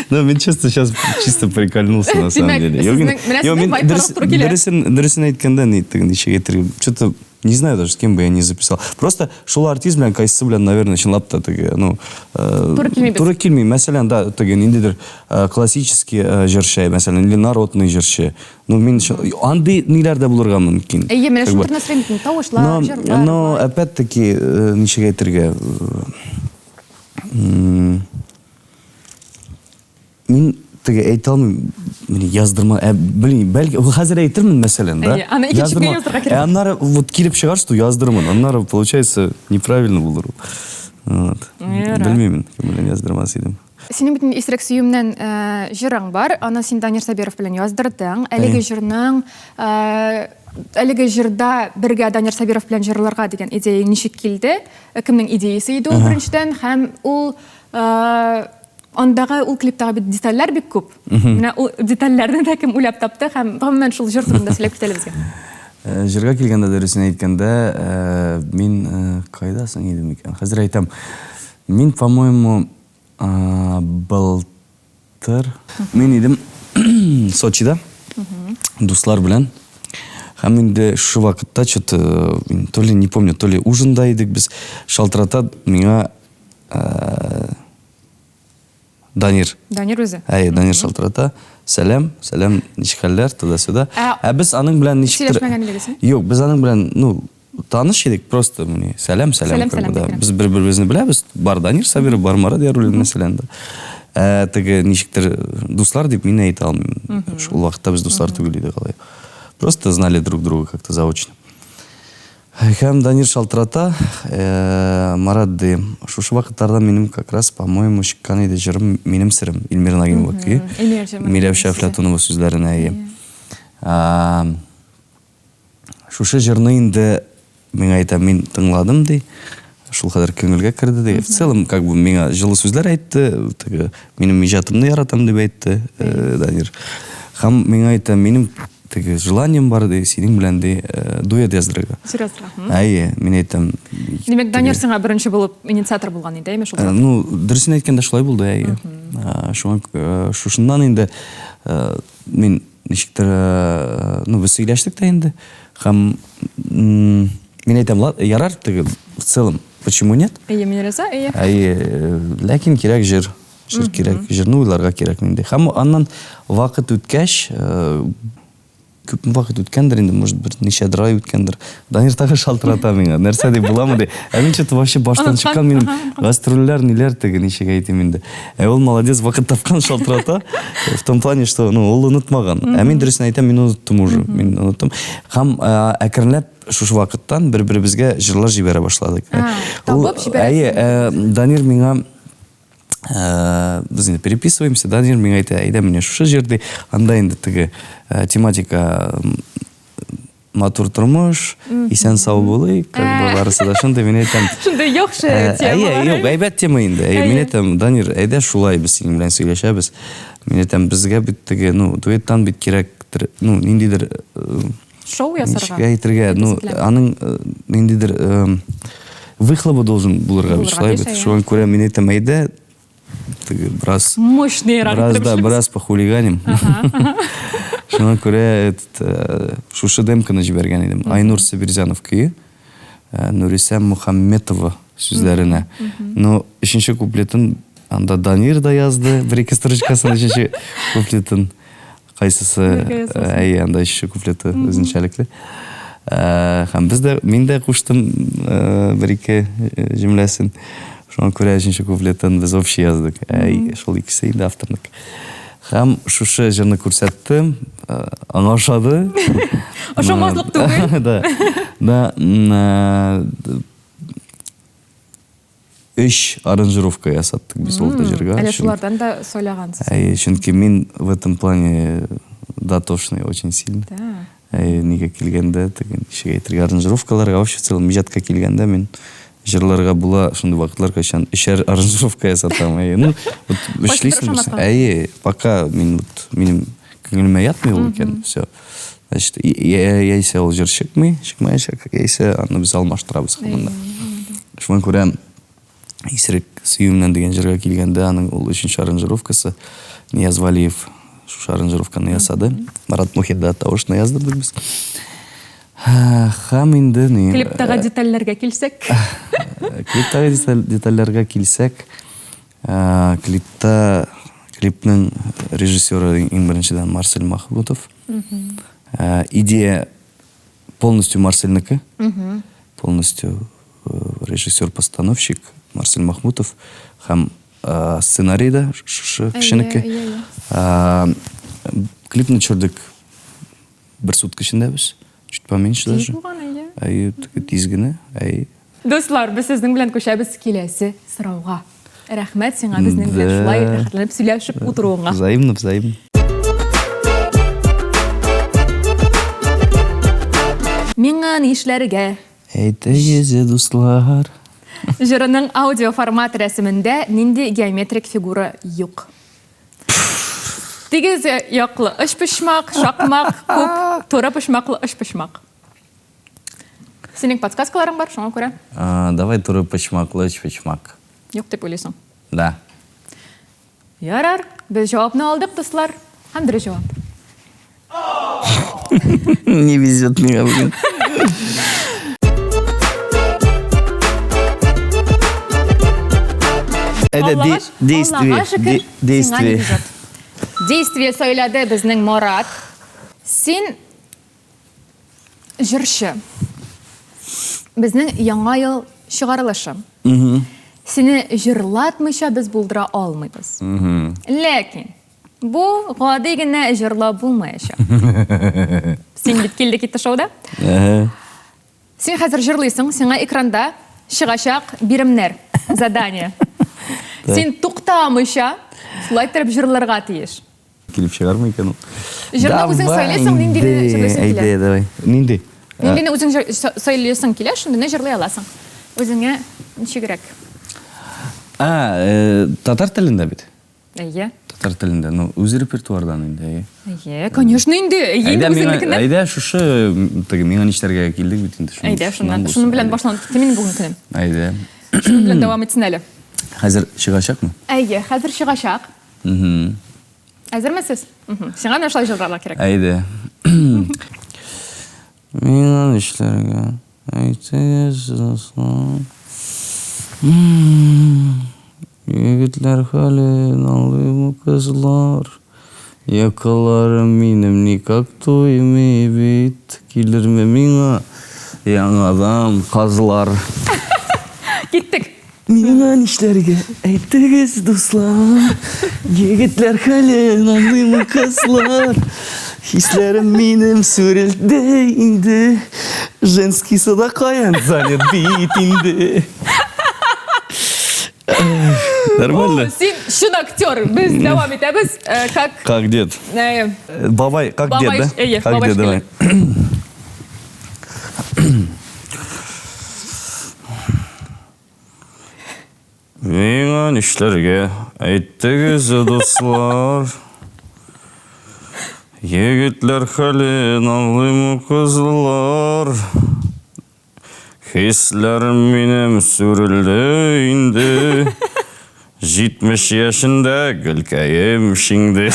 Ну, мин чисто сейчас чисто прикольнулся на самом Димәк, деле. Юк, сезнең- менә юк, сезнең мин вайб туры килә. дөресен дөресен әйткәндә ни теге ничек әйтергә, что-то не знаю даже, с кем бы я не записал. Просто шул артист белән кайсысы белән, наверное, чынлап та теге, ну, Туры килми без. Туры килми. Мәсәлән, да, теге ниндидер классический җырчы, мәсәлән, или народный җырчы. Ну, мин андый ниләр дә булырга мөмкин. Әйе, менә Как шул бы. турында сорыйм бит, тавышлар, Но, җырлар. но опять-таки, ничек әйтергә, мин теге әйтә алмыйм, менә яздырма, ә, блин, бәлки, хәзер әйтермен, мәсәлән, да? Әйе, аны икенче көнгә яздырырга кирәк. Ә аннары вот килеп чыгар, что яздырмын, аннары, получается, неправильно булыр ул. Вот. Ярар. Белмим, кем белән яздырмас идем. Синең бит инде Исерек сөюмнән җырың бар, аны син Данир Сабиров белән яздырдың. Әлеге җырның, әлеге җырда бергә Данир Сабиров белән җырларга дигән идея ничек килде? Кемнең идеясе иде ул беренчедән һәм ул андагы ул клиптагы бит детальләр бик күп. Менә ул детальләрне дә кем уйлап тапты һәм гомумән шул җыр турында сөйләп кит әле безгә. Җырга килгәндә, дөресен әйткәндә, мин кайда соң идем икән? Хәзер әйтәм. Мин, по-моему, былтыр мин идем Сочида дуслар белән. Һәм инде шушы вакытта что-то, то ли не помню, то ли ужинда идек без, шалтырата миңа Данир. Данир үзе. Әйе, Данир шалтырата. Сәлам, сәлам, ничек хәлләр, туда-сюда. Ә без аның белән ничектер... Сөйләшмәгән идегез, Юк, без аның белән, ну, таныш идек, просто мне сәлам, сәлам, Сәлам, сәлам, да. дип Без бер-беребезне беләбез. Бар Данир Сабиров, бар Марат Яруллин, мәсәлән, да. Ә, теге ничектер дуслар дип мин әйтә алмыйм. Шул вакытта без дуслар түгел идек алай. Просто знали друг друга как-то заочно. Һәм Данир шалтырата, э, Марат ди, шушы вакытларда минем как раз, по-моему, чыккан иде җырым Минем серем, Эльмира Нагимова көе. Эльмира җыры. Миләүшә Әфләтунова сүзләренә ия. Шушы җырны инде миңа әйтә, мин тыңладым ди. Шул кадәр күңелгә керде ди. В целом, как бы миңа җылы сүзләр әйтте, теге минем иҗатымны яратам дип әйтте э, Данир. Һәм миңа әйтә, минем теге желанием бар ди, синең белән ди э, дуэт яздырырга. Серьезно? Әйе, мин әйтәм. Димәк, Данир сиңа беренче булып инициатор булган иде, әйме шул? Э, ну, дөресен әйткәндә шулай булды, әйе. Шуңа шушыннан инде мин ничектер, ну, без сөйләштек тә инде. Һәм мин әйтәм, ярар, теге, в целом, почему нет? Әйе, мин риза, әйе. Әйе, ләкин кирәк җыр. Җыр кирәк, җырны уйларга кирәк инде. Һәм аннан вакыт үткәч, күпме вакыт үткәндер инде, может, бер ничәдер ай үткәндер. Данир тагы шалтырата миңа. Нәрсә дип буламы ди. Ә мин что-то вообще баштан чыккан минем гастрольләр, ниләр теге, ничек әйтим инде. Ә ул молодец, вакыт тапкан шалтырата. В том плане, что, ну, ул онытмаган. Ә мин дөресен әйтәм, мин оныттым уже. Мин оныттым. Һәм әкренләп шушы вакыттан бер-беребезгә җырлар җибәрә башладык. Табып җибәрәсең. Әйе, Данир миңа Э, без инде переписываемся, Данир миңа әйтә, әйдә менә шушы җыр ди. Анда инде теге э, тематика матур тормыш, исән сау булыйк, как бы барысы да шундый, мин әйтәм. Шундый яхшы э, тема. Әйе, юк, әйбәт тема инде. Әйе, мин әйтәм, Данир, әйдә шулай без синең белән сөйләшәбез. Мин әйтәм, безгә бит теге, ну, дуэттан бит кирәктер, ну, ниндидер шоу ясарга. Ничек әйтергә, ну, аның э, ниндидер э, выхлобы должен булырга бит, шулай бит. Шуңа күрә мин әйтәм, әйдә, теге бераз мощныйрак бераз да, бераз похулиганим. Шуңа күрә этот э, шушы демканы җибәргән идем. Айнур Сабирзянов көе, Нурисә Мухамметова сүзләренә. Но өченче куплетын анда Данир да язды, бер-ике строчкасын өченче куплетын. Кайсысы, әйе, анда өченче куплеты үзенчәлекле. Һәм без дә, мин дә куштым бер-ике җөмләсен. Шуңа күрә өченче куплетын без общий яздык. Әй, шул икесе инде авторныкы. Һәм шушы җырны күрсәттем, аңа ошады. Ошамаслык түгел. Да. Да. Өч аранжировка ясаттык без ул җырга. Әле шулардан да сайлагансыз. Әйе, чөнки мин в этом плане дотошный очень сильно. Да. Әйе, нигә килгәндә, теге ничек әйтергә, аранжировкаларга, вообще в целом иҗатка килгәндә мин җырларга була шундый вакытлар, кайчан өчәр аранжировка ясатам. Әйе, ну, вот эшлисең берсен. Әйе, пока мин вот минем күңелемә ятмый ул икән, все. Значит, яисә ул җыр чыкмый, чыкмаячак, яисә аны без алмаштырабыз һаман да. Шуңа күрә Исерек сөюемнән дигән җырга килгәндә, аның ул өченче аранжировкасы Нияз Валиев шушы аранжировканы ясады. Марат Мухин да тавышны яздырдык без. Һәм инде ни... Клиптагы детальләргә килсәк. Клиптагы детальләргә килсәк, клипта клипның режиссеры иң беренчедән Марсель Махмутов. Идея полностью Марсельнеке. Полностью режиссер-постановщик Марсель Махмутов һәм сценарий да шушы кешенеке. Клипны төшердек бер сутка эчендә без. Чуть поменьше даже. Тиз булган, әйе. Әйе, тиз генә, әйе. Дуслар, без сезнең белән күчәбез киләсе сорауга. Рәхмәт сиңа безнең белән шулай рәхәтләнеп сөйләшеп утыруыңа. Взаимно, взаимно. Миңа нишләргә? Әйтегез, дуслар. Җырының аудиоформат рәсемендә нинди геометрик фигура юк? Тигез яклы өчпочмак, шакмак, куб, туры почмаклы өчпочмак. Синең подсказкаларың бар, шуңа күрә. Давай туры почмаклы өчпочмак. Юк дип уйлыйсың. Да. Ярар, без җавапны алдык, дуслар. Һәм дөрес җавап. Не везет миңа бүген. Әйдә, действие, действие. Действие сөйләде безнең Марат. Син җырчы. Безнең яңа ел чыгарылышы. Сине җырлатмыйча без булдыра алмыйбыз. Ләкин бу гади генә җырлап булмаячак. Син бит килде китте шоуда. Син хәзер җырлыйсың, сиңа экранда чыгачак биремнәр, задание. Син туктамыйча шулай иттереп җырларга тиеш. Килеп чыгармы икән ул? Җырны үзең сайлыйсың, ниндине җырлыйсың килә. Әйдә, давай. Нинди? Ниндине үзең сайлыйсың килә, шундыйны җырлый аласың. Үзеңә ничегрәк? А, татар телендә бит. Әйе. Татар телендә, ну, үз репертуардан инде, әйе. Әйе, конечно инде. Әйе, инде үзеңнекеннән. Әйдә, шушы, теге миңа нишләргә килдек бит инде. Әйдә, шуннан, шуның белән башланып китте минем бүгенге көнем. Әйдә. Шуның белән дәвам итсен әле. Хәзер чыгачакмы? Әйе, хәзер чыгачак. Әзерме сез? Сиңа менә шулай җырларга кирәк. Әйдә. Миңа нишләргә? Әйтегез, дуслар. Егетләр хәлен аңлыймы кызлар? Якаларым минем никак туймый бит. Килерме миңа яңадан казлар? Киттек. Миңа нишләргә, әйтегез, дуслар? Егетләр хәлен аңлыймы кызлар? Хисләрем минем сүрелде инде. Женскийсы да каян занят бит инде. Нормально. Син чын актер. Без дәвам итәбез. Э, как Как дед. Э, Бабай, как Бабай, дед, да? әйе, Как бабай дед, давай. Миңа нишләргә? Әйттегез, дуслар. Егетләр хәлен аңлыймы кызлар? Хисләрем минем сүрелде инде. 70 яшендә гөлкәем шиңде.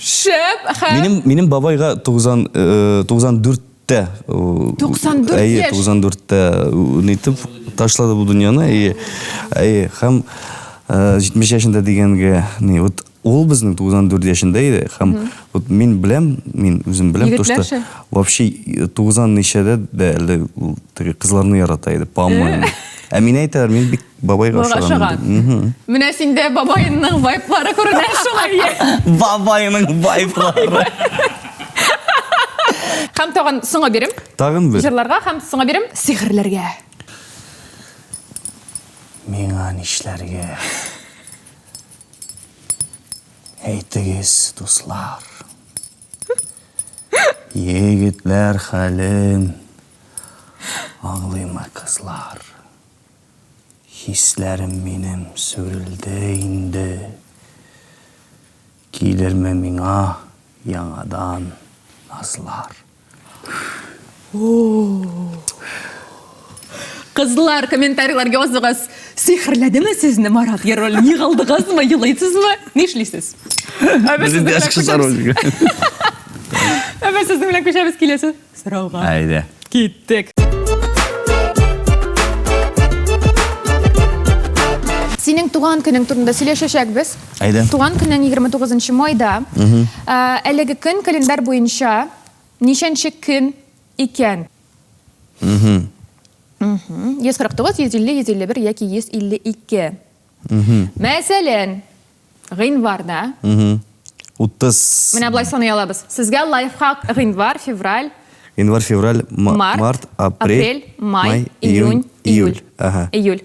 Шәп һәм Минем минем бабайга 90 94-тә 94 әйе, яшь. 94-тә нитеп ташлады бу дөньяны. Әйе. Әйе, һәм 70 яшендә дигәнгә ни, вот ул безнең 94 яшендә иде һәм вот мин беләм, мин үзем беләм, то что вообще 90 ничәдә дә әле ул теге кызларны ярата иде, по-моему. Ә мин әйтәләр, мин бик бабайга ошаган. Менә синдә бабайның вайблары күренә шулай. Бабайның вайблары. Һәм тагын соңгы бирем. Тагын бер. Җырларга һәм соңгы бирем сихерләргә. Миңа нишләргә? Әйтегез, дуслар. Егетләр хәлен аңлыймы кызлар? Хисләрем минем сүрелде инде. Килерме миңа яңадан назлар? Кызлар, комментарийлар языгыз. Сихерләдеме сезне Марат Яруллин? Егылдыгызмы, елыйсызмы? Нишлисез? Ә без сезнең белән күчәбез. Ә без сезнең белән күчәбез киләсе сорауга. Әйдә. Киттек. Синең туган көнең турында сөйләшәчәкбез. Әйдә. Туган көнең 29 майда. Әлеге көн календарь буенча ничәнче көн икән? 149, 150, 151 яки 152. Мәсәлән, гыйнварда. 30. Менә болай саный алабыз. Сезгә лайфхак гыйнвар, февраль. Гыйнвар, февраль, март, апрель, май, июнь, июль. Ага. Июль.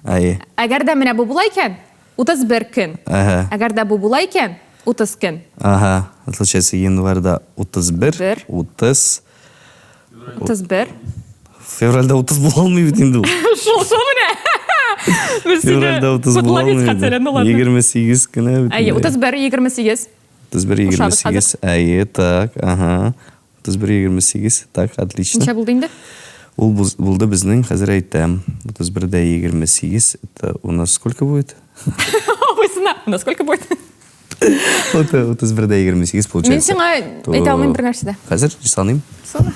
Әйе. Әгәр дә менә бу була икән, 31 көн. Әһә. Әгәр дә бу була икән, 30 көн. Ага. Получается, январьда 31, Бер. 30. 31. Февральдә 30 була алмый бит инде ул. Шул, шул менә. Без сине Февральдә 30 була подловить алмый. хотели, ну ладно. 28 кенә бит. Әйе, инде. 31, 28. 31, Кушабыз 28. Әйе, так, ага. 31, 28. Так, отлично. Ничә булды инде? Ул булды безнең, хәзер әйтәм. 31 дә 28, это у нас сколько будет? Абыйсына, у нас сколько будет? 31 дә 28 получается. Мин сиңа әйтә алмыйм бер нәрсә дә. Хәзер саныйм. Сана.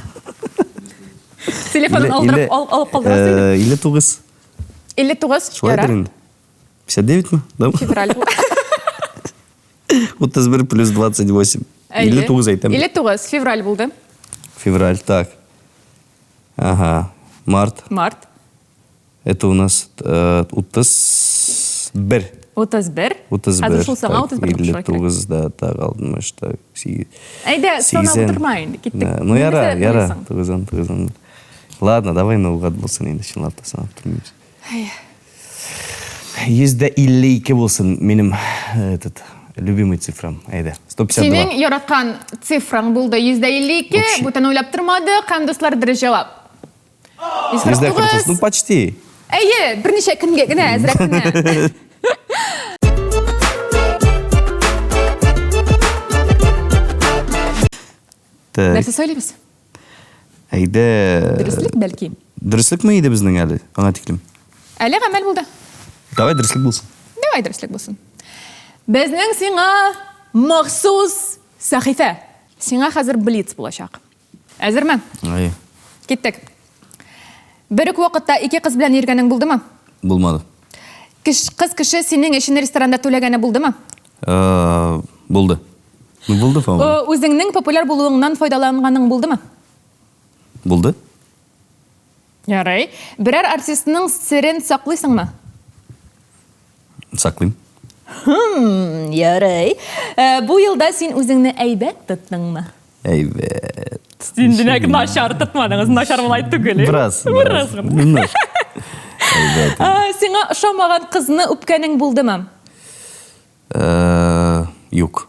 Телефонын алдырып, алып калдырасың инде. 59. 59, Шулайдыр ярар. инде. 59 мы? Да? Февраль. 31 плюс 28. 59 әйтәм. 59, февраль булды. Февраль, так. Ага. Март. Март. Это у нас 31. 31. 31. Хәзер шул саңа 31 кушырга кирәк. 59 да, так, 60, так, 8. Әйдә, санап утырма инде, киттек. Ну, яра, Нәрсә яра. уйлыйсың? 90, 90. Ладно, давай наугад булсын инде, чынлап та санап тормыйбыз. 152 булсын минем этот любимый цифрам. Әйдә, 152. Синең яраткан цифраң булды 152, Вообще. бүтән уйлап тормадык, һәм дуслар дөрес җавап. 149. Ну, 149. почти. Әйе, берничә көнгә генә, әзрәк кенә. Так. Нәрсә сөйлибез? Әйдә. Дөреслек бәлки. Дөреслекме иде безнең әле? Аңа тиклем. Әле гамәл булды. Давай дөреслек булсын. Давай дөреслек булсын. Безнең сиңа махсус сәхифә. Сиңа хәзер блиц булачак. Әзерме? Әйе. Киттек. Бер үк вакытта ике кыз белән йөргәнең булдымы? Булмады. Кеш, кыз кеше синең өчен ресторанда түләгәне булдымы? Э, Булды. Ну, булды, по-моему. Үзеңнең популяр булуыңнан файдаланганың булдымы? Булды. Ярый. Берәр артистның серен саклыйсыңмы? Саклыйм. Хм, ярый. Э, бу елда син үзеңне әйбәт тоттыңмы? Әйбәт. Син димәк начар тотмадыңыз, начар болай түгел. Бераз. Бераз гына. Немножко. Әйбәт. Сиңа ошамаган кызны үпкәнең булдымы? Э, юк.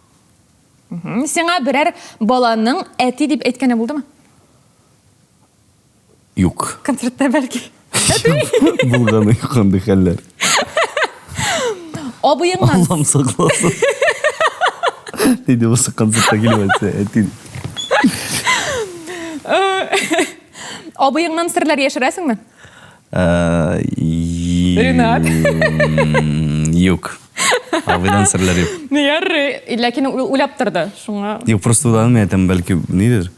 Сиңа берәр баланың әти дип әйткәне булдымы? Юк. Концертта бәлки. Булганы юк андый хәлләр. Абыеңнан. Аллам сакласын. Нинди булса концертта килеп әйтсә, әти. Абыеңнан серләр яшерәсеңме? Э, Ренат. Юк. Абыйдан серләр юк. Ярый. Ләкин ул уйлап торды. Шуңа. Юк, просто уйладым, мин әйтәм, бәлки нидер.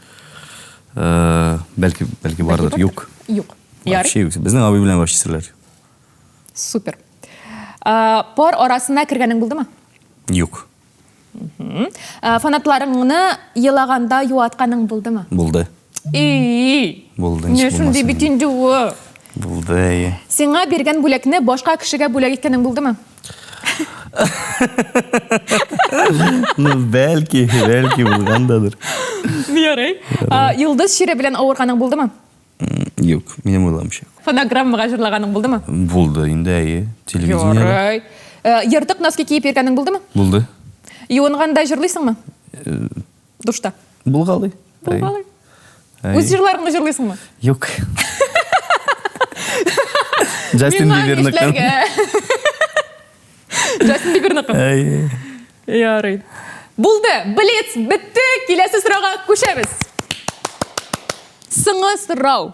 Э, бәлки, бәлки бардыр. Юк. Юк. Ярый. Вообще юк. Безнең абый белән вообще серләр. Супер. Э, пар арасына кергәнең булдымы? Юк. Э, фанатларыңны елаганда юатканың булдымы? Булды. И. Булды. Менә шундый бит инде ул. Булды, әйе. Сиңа биргән бүләкне башка кешегә бүләк иткәнең булдымы? Ну, бәлки, бәлки булгандадыр. Ярый. Йолдыз чире белән авырганың булдымы? Юк, минем уйлавымча. Фонограммага җырлаганың булдымы? Булды инде, әйе. Телевидениедә. Ярый. Э, ертык носки киеп йөргәнең булдымы? Булды. Юынганда җырлыйсыңмы? Э, Душта. Булгалый. Булгалый. Үз җырларыңны җырлыйсыңмы? Юк. Джастин Биберныкын. Джастин Биберныкын. Әйе. Ярый. Булды, блиц бетте. Киләсе сорауга күчәбез. Соңгы сорау.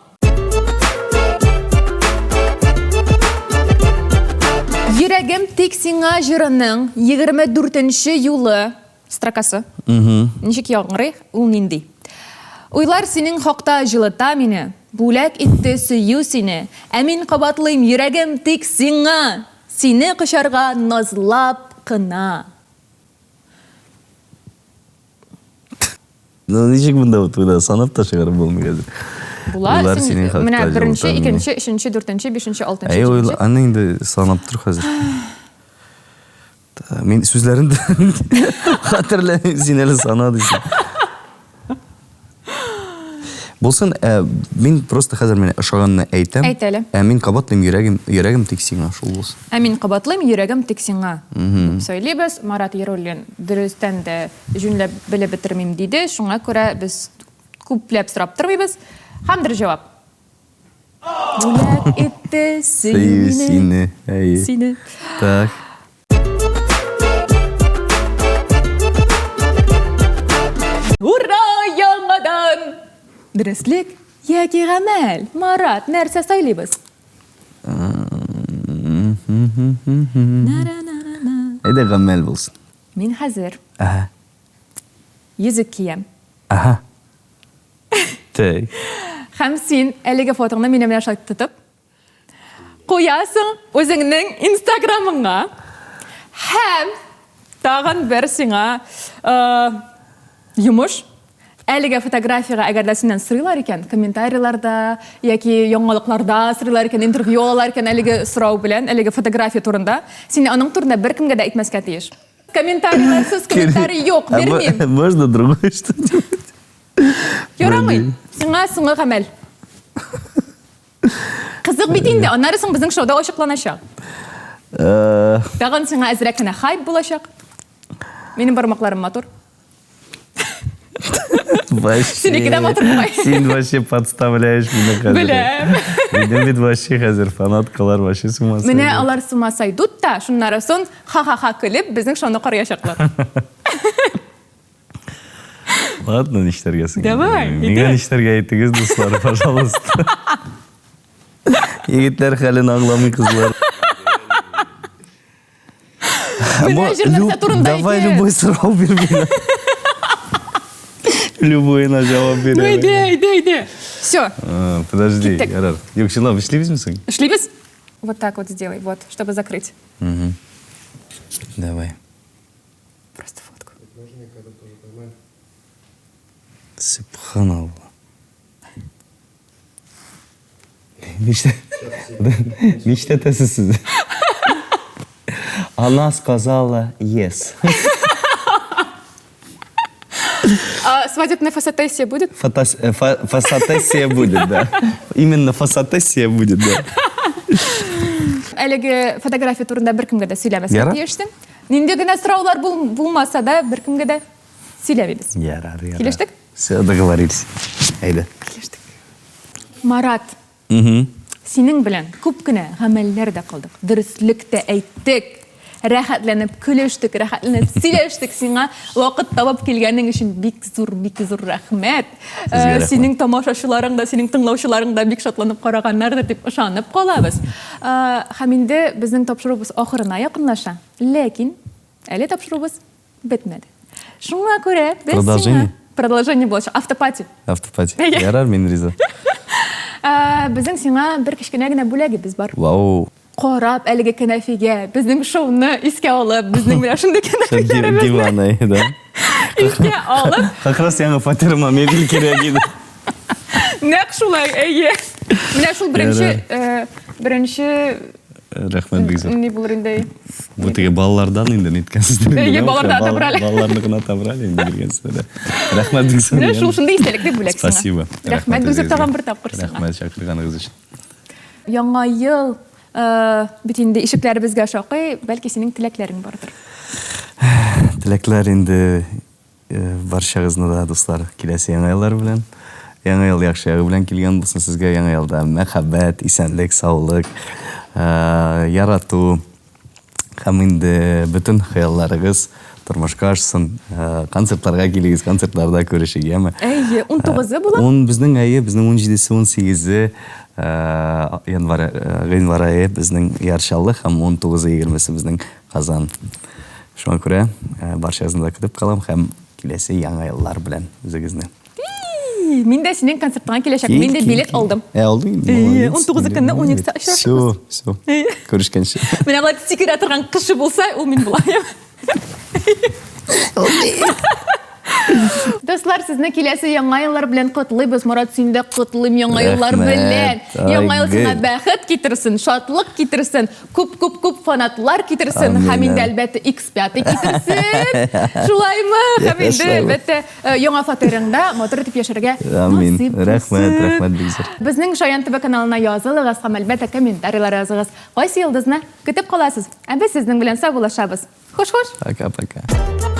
Йөрәгем тик сиңа җырының 24 юлы строкасы. Ничек яңгырый, ул нинди? Уйлар синең хакта җылыта мине, бүләк итте сөю сине. Ә мин кабатлыйм, йөрәгем тик сиңа, сине кочарга назлап кына. Ну, ничек монда вот уйда санап та чыгарып булмый хәзер. Була, Уйлар син синең хакта менә беренче, җылыта мине. икенче, өченче, дүртенче, бишенче, алтынчы, Әй, җиденче. уйла, аны инде санап тор хәзер. Мин сүзләрен дә хәтерләмим, син әле сана дисең. Булсын, ә, мин просто хәзер менә ошаганны әйтәм. Әйт әле. Ә мин кабатлыйм йөрәгем, йөрәгем тик сиңа шул булсын. Ә мин кабатлыйм, йөрәгем тик сиңа. Дип сөйлибез. Марат Яруллин дөрестән дә җүнләп белеп бетермим диде. Шуңа күрә без күпләп сорап тормыйбыз. Һәм дөрес җавап. Бүләк итте сөю Сөю мине. сине. Әйе. Сине. Так. Ура, яңадан! Дөреслек яки гамәл? Марат, нәрсә сайлыйбыз? Әйдә гамәл булсын. Мин хәзер. Ага. Йөзек киям. Ага. Так. Һәм син әлеге фотоңны минем белән шулай тотып куясың үзеңнең инстаграмыңа. Һәм тагын бер сиңа э, йомыш. Әлеге фотографиягә әгәр дә синнән сорыйлар икән, комментарийларда яки яңалыкларда сорыйлар икән, интервью алалар икән әлеге сорау белән, әлеге фотография турында, син аның турында беркемгә дә әйтмәскә тиеш. Комментарийларсыз комментарий юк, А бирмим. Можно другое что-нибудь? Ярамый. Сиңа соңгы гамәл. Кызык бит инде, аннары соң безнең шоуда ачыкланачак. Э, Тагын сиңа әзрәк кенә хайп булачак. Минем бармакларым матур. Вообще. Синеке дә матур бугай. Син вообще подставляешь мине хәзер. Беләм. Минем бит вообще хәзер фанаткалар вообще с ума Менә алар с ума сойдут та, шуннары соң ха-ха-ха көлеп, безнең шоуны караячаклар. Ладно, нишләргә соң? Давай, Миңа әйдә. нишләргә әйтегез, дуслар, пожалуйста. Егетләр хәлен аңламый кызлар. Менә җыр нәрсә турында Давай икән. любой сорау бир миңа. Любойына җавап бирәм. Ну, әйдә, әйдә, әйдә. Все, А, Подожди, Киттек. ярар. Юк, чынлап эшлибезме соң? эшлибез? Вот так вот сделай, вот, чтобы закрыть. Давай. Просто фотку. Субханалла. Нишлә- Нишләтәсез сез? Она сказала yes. А, с свадебная фасатессия будет? Фотос, э, фа, фасатессия будет, да. Именно фасатессия будет, да. Әлеге фотография турында беркемгә дә сөйләмәскә тиешсең. Нинди генә сораулар булмаса да, беркемгә дә сөйләмибез. Ярар, ярар. Килештек? Все, договорились. Әйдә. Килештек. Марат. Синең белән күп кенә гамәлләр дә кылдык, дөреслек тә әйттек, рәхәтләнеп көлештек, рәхәтләнеп сөйләштек. Сиңа вакыт табып килгәнең өчен бик зур, бик зур рәхмәт. Э, синең тамашачыларың да, синең тыңлаучыларың да бик шатланып караганнардыр дип ышанып калабыз. Э, һәм инде безнең тапшыруыбыз ахырына якынлаша. Ләкин әле тапшыруыбыз Бетмәде. Шуңа күрә без Продолжение? Продолжение булачак. Автопати. Автопати. Ярар, мин риза. Безнең сиңа бер кечкенә генә бүләгебез бар. Вау. Карап әлеге кәнәфигә, безнең шоуны искә алып, безнең менә шундый кәнәфиләребезне. Диваны, да. Искә алып. Как раз яңа фатирыма мебель кирәк иде. Нәкъ шулай, әйе. Менә шул беренче, беренче Рәхмәт бик зур. Ни булыр инде? Бу теге балалардан инде ниткәнсездер инде. Әйе, балалардан отобрали. Балаларны гына отобрали инде биргәнсезләр. Рәхмәт бик зур. Менә шул шундый истәлекле бүләк сиңа. Спасибо. Рәхмәт бик зур тагын бер тапкыр сиңа. Рәхмәт чакырганыгыз өчен. Яңа ел бит инде ишекләребезгә шакый, бәлки синең теләкләрең бардыр. Теләкләр инде Барчагызны да, дуслар, киләсе Яңа еллар белән. Яңа ел яхшы ягы белән килгән булсын сезгә. Яңа елда мәхәббәт, исәнлек, саулык, ярату һәм инде бөтен хыялларыгыз тормышка ашсын. Концертларга килегез, концертларда күрешик, яме? Әйе, 19-ы була. Ун безнең әйе, безнең 17-се, 18-е январь, гыйнвар ае безнең Яр Чаллы һәм 19-ы, 20-се безнең Казан. Шуңа күрә э, барчагызны да көтеп калам һәм киләсе яңа еллар белән үзегезне. Мин дә синең концертыңа киләчәкмен. Мин дә билет алдым. Ә, алдың инде. Әйе, 19 көнне 12-дә очрашабыз. Все, все. Күрешкәнче. Менә болай сикерә торган кеше булса, ул мин булам. Дуслар, сезне киләсе яңа еллар белән котлыйбыз. Морат, син дә котлыйм яңа еллар белән. Яңа ел сиңа бәхет китерсен, шатлык китерсен, күп-күп-күп фанатлар китерсен һәм инде әлбәттә X5 китерсен. Шулаймы? Һәм инде әлбәттә э, яңа фатирыңда матур итеп яшәргә Амин. Рәхмәт, рәхмәт бик зур. Безнең Шаян ТВ каналына язылыгыз һәм әлбәттә комментарийлар языгыз. Кайсы йолдызны көтеп каласыз? Ә без сезнең белән саубуллашабыз. Хуш-хуш. Пока-пока.